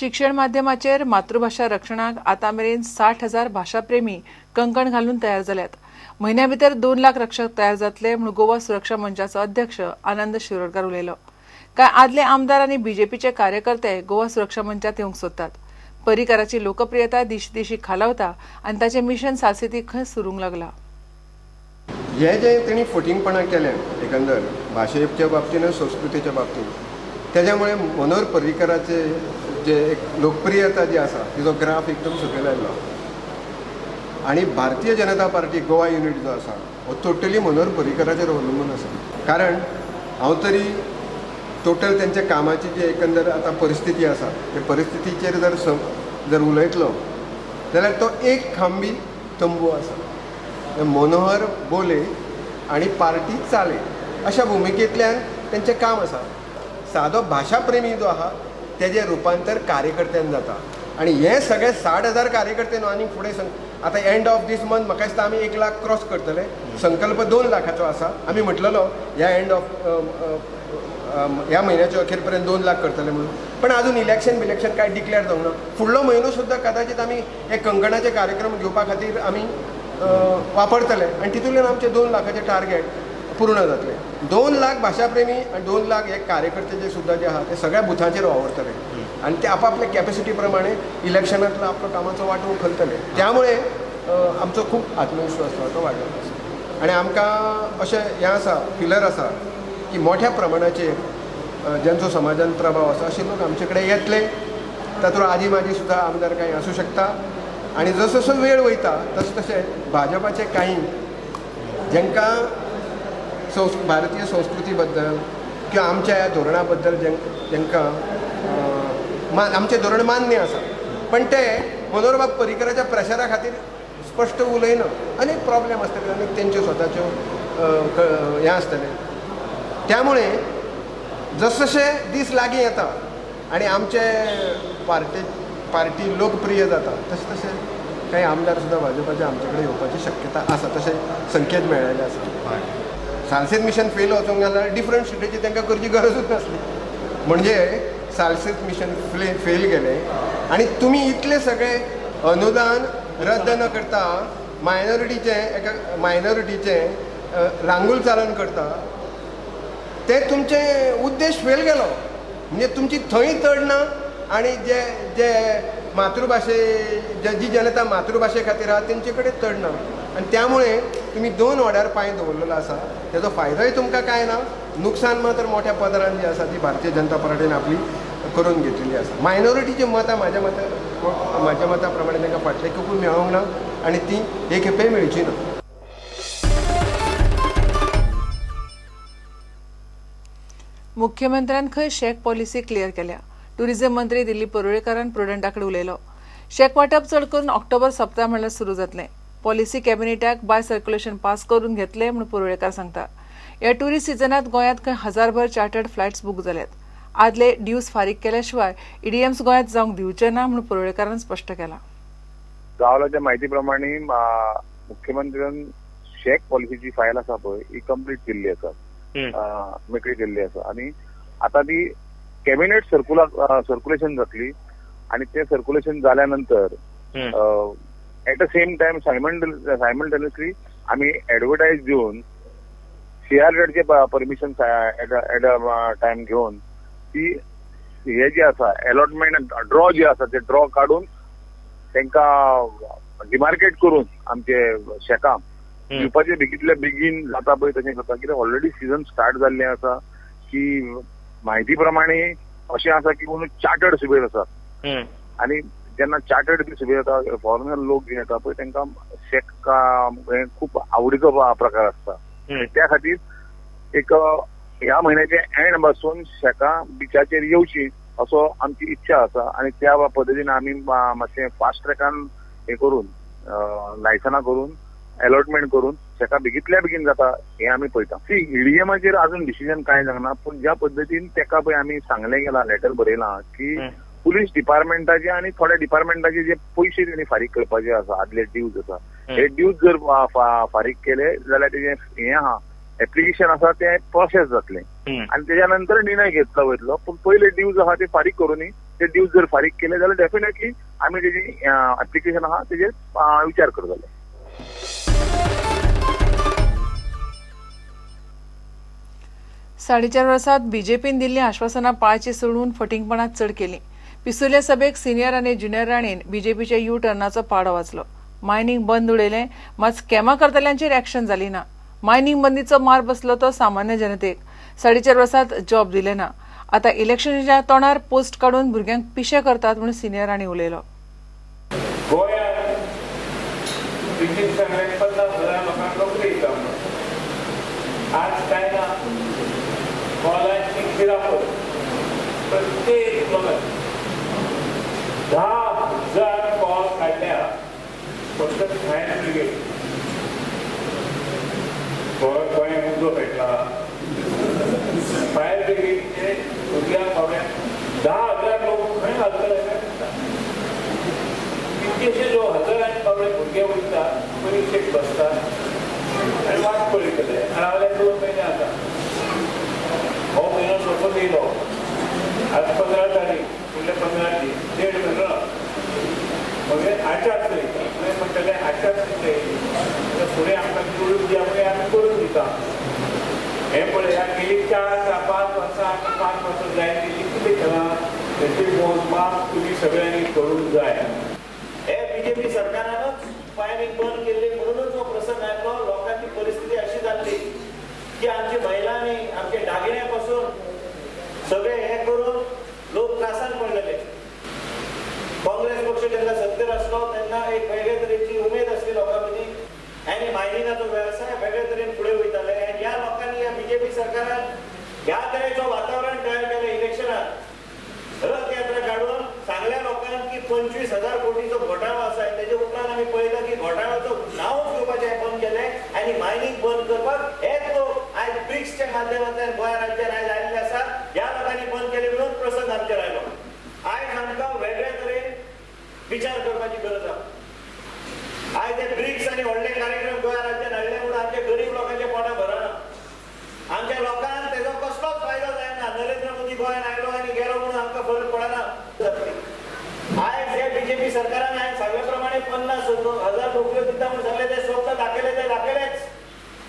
शिक्षण माध्यमाचेर मातृभाशा रक्षणाक आतां मेरेन 60,000 भाशाप्रेमी कंकण घालून तयार जाल्यात. म्हयन्या भितर 2 लाख रक्षक तयार जातले म्हूण गोवा सुरक्षा मंचाचो अध्यक्ष आनंद शिरोडकर उलयलो. कांय आदले आमदार आनी बीजेपीचे कार्यकर्ते गोवा सुरक्षा मंचात येवंक सोदतात. पर्रीकाराची लोकप्रियता दिशी खालावता आनी ताचें मिशन सालसेती खंय सुरूंक लागला. हे जे तेणी फटींगपणां केलें एकंदर भाशेच्या बाबतीन, संस्कृतीच्या बाबतीन, तेज्यामुळे मनोहर पर्रीकराचे जे एक लोकप्रियता जी आसा तिजो ग्राफ एकदम सकयल आयलो आनी भारतीय जनता पार्टी गोवा युनिट जो आसा हो टोटली मनोहर पर्रीकराचेर अवलंबून आसा. कारण हांव तरी टोटल तेंच्या कामाची जी एकंदर आतां परिस्थिती आसा ते परिस्थितीचेर जर उलयतलो जाल्यार तो एक खांबी तंबू आसा. मनोहर बोले आनी पार्टी चाले अशा भुमिकेंतल्यान तेंचें काम आसा. सादो भाशाप्रेमी जो आहा तेजें रुपांतर कार्यकर्त्यान जाता आनी हे सगळे 60,000 कार्यकर्ते न्हू आनी फुडें आतां एंड ऑफ these month म्हाका दिसता आमी 1 लाख क्रॉस करतले. संकल्प 2 लाखाचो आसा. आमी म्हटलेलो ह्या एंड ऑफ ह्या म्हयन्याच्या अखेर पर्यंत 2 लाख करतले म्हणून, पण अजून इलेक्शन बिलेक्शन काय डिक्लेअर जावंक ना. फुडलो म्हयनो सुद्दां कदाचित आमी हे कंकणाचे कार्यक्रम घेवपा खातीर आमी वापरतले आनी तितूंतल्यान आमचे 2 लाखाचे टार्गेट पूर्ण जातले. 2 लाख भाशाप्रेमी आनी 2 लाख हे कार्यकर्ते जे सुद्दां जे आहा ते सगळ्या बुथांचेर वावरतले आनी ते आपापल्या कॅपेसिटी प्रमाणे इलेक्शनांतलो आपलो कामाचो वांटो उखलतले. त्यामुळे आमचो खूब आत्मविश्वास तो वाडलेलो आसा आनी आमकां अशें हें आसा, फिलर आसा की मोठ्या प्रमाणाचेर ज्यांचो समाजान प्रभाव आसा अशे लोक आमचे कडेन येतले. तातूंत आदी माजी सुद्दां आमदार कांय आसूं शकता आनी जसो जसो वेळ वयता तशें तशें भाजपाचे कांय जेंकां भारतीय संस्कृती बद्दल किंवा आमच्या ह्या धोरणा बद्दल जेंकां आमचें धोरण मान्य आसा पण ते मनोहरबाब पर्रीकराच्या प्रचारा खातीर स्पश्ट उलयना. अनेक प्रॉब्लेम आसतले, अनेक तेंच्यो स्वताच्यो हें आसतलें. त्यामुळे जसजशे दीस लागीं येता आनी आमचे पार्टी लोकप्रिय जाता तशें तशें कांय आमदार सुद्दां भाजपाचे आमचे कडेन येवपाची शक्यता आसा, तशें संकेत मेळ्ळेले आसा. सालसेत मिशन फेल वचूंक जाल्यार डिफरंट स्ट्रेटजी तांकां करची गरजूच नासली. म्हणजे सालसेत मिशन फेल गेलें आनी तुमी इतले सगळे अनुदान रद्द न करता मायनॉरिटीचें एका मायनॉरिटीचें रांगूल चालन करता ते तुमचे उद्देश फेल गेलो. म्हणजे तुमची थंय चड ना आनी जे जे मातृभाशे जी जनता मातृभाशे खातीर आहा तेंचे कडेन चड ना आनी त्यामुळे तुमी 2 वाड्यार पांय दवरलेलो आसा. तेजो फायदोय तुमकां कांय ना, नुकसान मात्र मोठ्या पदरान जी आसा ती भारतीय जनता पार्टीन आपली करून घेतलेली आसा. मायनॉरिटीची मतां म्हाज्या मता प्रमाणे तांकां फाटले खूब मेळोंक ना आनी ती हे खेपे मेळची ना. मुख्यमंत्र्यान खंय शॅक पॉलिसी क्लियर केल्या. टुरिझम मंत्री दिलीप परुळेकारान प्रुडंटाकडे उलयलो. शॅक वांटप चड करून ऑक्टोबर सप्ता म्हणल्यार सुरू जातलें. पॉलिसी कॅबिनेटाक बाय सर्क्युलेशन पास करून घेतले म्हूण परुळेकार सांगता. ह्या टुरिस्ट सिजनात गोंयांत खंय 1000भर चार्टर्ड फ्लायट्स बूक जाल्यात. आदले ड्यूज फारीक केल्या शिवाय ईडीएम्स गोंयांत जावंक दिवचे ना म्हूण परुळेकारान स्पश्ट केलां. गावलाच्या म्हायती प्रमाणे मुख्यमंत्र्यान शॅक पॉलिसीची फायल आसा पळय ही कंप्लीट केल्ली आसा, मेकळी केल्ली आसा आनी आतां ती कॅबिनेट सर्क्युलेशन जातली आनी ते सर्क्युलेशन जाल्या नंतर at the same time simultaneously आमी एडवर्टायज दिवन सीआरझेडचे परमिशन एट अ टायम घेवन ती हे जे आसा अलॉटमेंट ड्रॉ जे आसा ते ड्रॉ काडून तांकां डिमार्केट करून आमचे शेकां दिवपाचे बेगीतल्या बेगीन जाता पळय तशें करता. कित्याक ऑलरेडी सिजन स्टार्ट जाल्लें आसा की म्हायती प्रमाणे अशें आसा की कोण चार्टर्ड सुबेर आसा आनी जेन्ना चार्टर्ड बी सुबेर येता फॉरेनर लोक जे येता पळय तांकां शेक हे खूब आवडीचो प्रकार आसता. त्या खातीर एक ह्या म्हयन्याचे एंड पासून शेकां बिचाचेर येवची असो आमची इच्छा आसा आनी त्या पद्दतीन आमी मातशें फास्ट ट्रॅकान हे करून लायसनां करून अलॉटमेंट करून शेकां बेगीतल्या बेगीन जाता हें आमी पळयता. सी ईडीएमाचेर अजून डिसिजन कांय जावंक पूण ज्या पद्दतीन तेका पळय आमी सांगलें गेलां, लेटर बरयलां की पुलीस डिपार्टमेंटाचे आनी थोड्या डिपार्टमेंटाचे जे पयशे तेणी फारीक करपाचे आसा, आदले ड्यूज आसा, हे ड्यूज जर फारीक केले जाल्यार तेजें हें आहा एप्लिकेशन आसा तें प्रोसेस जातलें आनी तेज्या नंतर निर्णय घेतलो वयतलो. पूण पयले ड्यूज आहा ते फारीक करूनी ते ड्यूज जर फारीक केले जाल्यार डेफिनेटली आमी तेजी एप्लिकेशन आहा तेजेर विचार करतले. 4.5 वर्सात बीजेपीन दिल्ली आश्वासनां पाळची सोडून फटिंगपणां चड केली. पिसुर्ले सभेक सिनियर आनी ज्युनियर राणेन बीजेपीच्या यू टर्नाचो पाडो वाचलो. मायनिंग बंद उडयलें मात स्कॅमां करतल्यांचेर एक्शन जाली ना. मायनिंग बंदीचो मार बसलो तो सामान्य जनतेक. 4.5 वर्सात जॉब दिले ना. आतां इलेक्शनाच्या तोंडार पोस्ट काडून भुरग्यांक पिशे करतात म्हणून सिनियर राणे उलयलो. गोंयांत 50,000 लोकांक नोकरी दिता आज काय ना, कॉलाची खिरापत प्रत्येक लोकांक 10,000 कॉल काडल्या फक्त फायर ब्रिगेड. गोंयांत उजो पेटला, फायर ब्रिगेडचे उजव्या पावल्या 10,000 लोक खंय घालतले? कितकेशे लोक हजारांनी पावले भुरगे वयता परिक्षेक बसतात आनी वाट पळयतले. रावले 2 म्हयने आतां हो म्हयनो सोंपून येयलो, आज 15 तारीख, फुडले 15 दीस 1.5 म्हयनो मगेर आचारसंहिता तुवें म्हणटलें आचारसंहिता येयली जाल्यार फुडें आमकां करून दिया म्हणजे आमी करून दिता. हें पळया गेली 4-5 वर्सां आमी 5 वर्सां जायत गेली कितें केलां तेची मोजमाप तुमी सगळ्यांनी करूंक जाय. हे बीजेपी सरकारानूच फायरिंग बंद केल्ली म्हणूनच हो प्रसंग आयलो. लोकांची परिस्थिती अशी जाल्ली की आमच्या महिलांनी आमच्या दागिन्या पासून सगळे हे करून लोक त्रासान पडलेले. काँग्रेस पक्ष जेन्ना सत्तेर आसलो तेन्ना एक वेगळे तरेची उमेद आसली लोकां मदीं आनी मायनिंगाचो वेवसाय वेगळे तरेन फुडें वयताले. आनी ह्या लोकांनी ह्या बीजेपी सरकारान ह्या तरेचो वातावरण तयार केलें. इलेक्शनाक रथयात्रा काडून सांगल्या लोकांक की 25,000 कोटीचो घोटाळो आसा. तेजे उपरांत आमी पळयता की घोटाळ्याचो नांवच घेवपाचें बंद केलें आनी मायनिंग बंद करपाक हेच लोक आयज ब्रिक्सच्या माध्यमांतल्यान गोंय राज्यान आयज आयिल्ले आसा. ह्या लोकांनी बंद केले म्हणून प्रसंग आमचेर आयलो. आयज आमकां वेगळे तरेन विचार करपाची गरज आसा. आयज हे ब्रिक्स आनी व्हडले कार्यक्रम गोंय राज्यान हाडले म्हणून आमच्या गरीब लोकांच्या पोटां भरना. आमच्या लोकांक तेजो कसलोच फायदो जायना. नरेंद्र मोदी गोंयांत आयलो आनी गेलो म्हणून आमकां फरक पडना. आयज हे बीजेपी सरकारान आयज सांगल्या प्रमाणे 50,000 नोकऱ्यो दिता म्हणून सांगले, ते स्वप्न दाखयले ते दाखयलेच.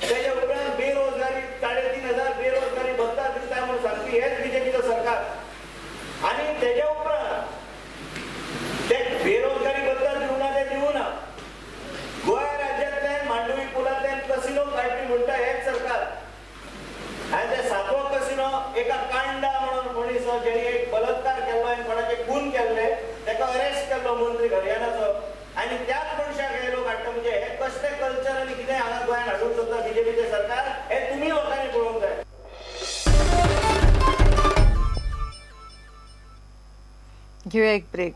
तेजे उपरांत बेरोजगारी 3,500 बेरोजगारी भत्ता दिता म्हणून सांगपी हेच बीजेपीचो सरकार. आनी तेजे उपरांत ते बेरोजगारी भत्ता दिवना ते दिवना. गोंय राज्यांतल्यान मांडवी पुलांतल्यान कसिनो काडपी म्हणटा हेच सरकार. आनी ते सातवो कसिनो एका कांडा म्हणून मनीस जेणे एक बलात्कार केल्लो आनी कोणाचे खून केल्ले तेका अरेस्ट केल्लो मंत्री हरियाणाचो. आनी त्याच मनशाक हे लोक हाडटा. म्हणजे हे कसलें कल्चर आनी कितें हांगा गोंयांत हाडूंक सोदता बीजेपीचें सरकार हे तुमी लोकांनी पळोवंक जाय. घेऊया एक ब्रेक.